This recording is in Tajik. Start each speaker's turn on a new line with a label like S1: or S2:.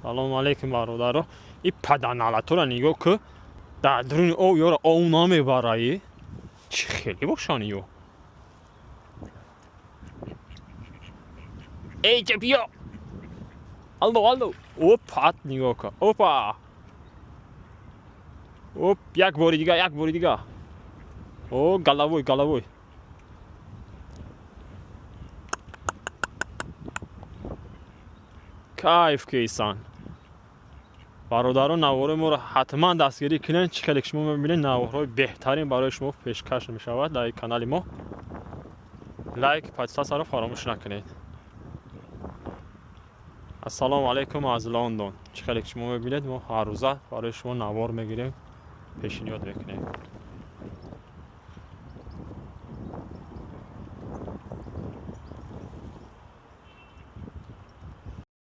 S1: Салому алейкум, бародаро. И паданалатора нигоҳ ку, дар дуруни ов ёра ов намебараи. Чӣ хеле бошан ё. Эй, ча биё. Алло, алло. Опа, нигоҳ ку. Опа. Оп, як бори дига, як бори дига. О, головой, головой. Кайф кейсан. Бародарон, навораи моро ҳатман дастгирӣ кунед. Чӣ хеле ки шумо мебинед, наворҳои беҳтарин барои шумо пешкаш мешавад дар канали мо. Лайк, подписатсияро фаромӯш накунед. Ассалому алайкум аз Лондон. Чӣ хеле ки шумо мебинед, мо ҳаррӯза барои шумо навор мегирем, пешниҳод мекунем.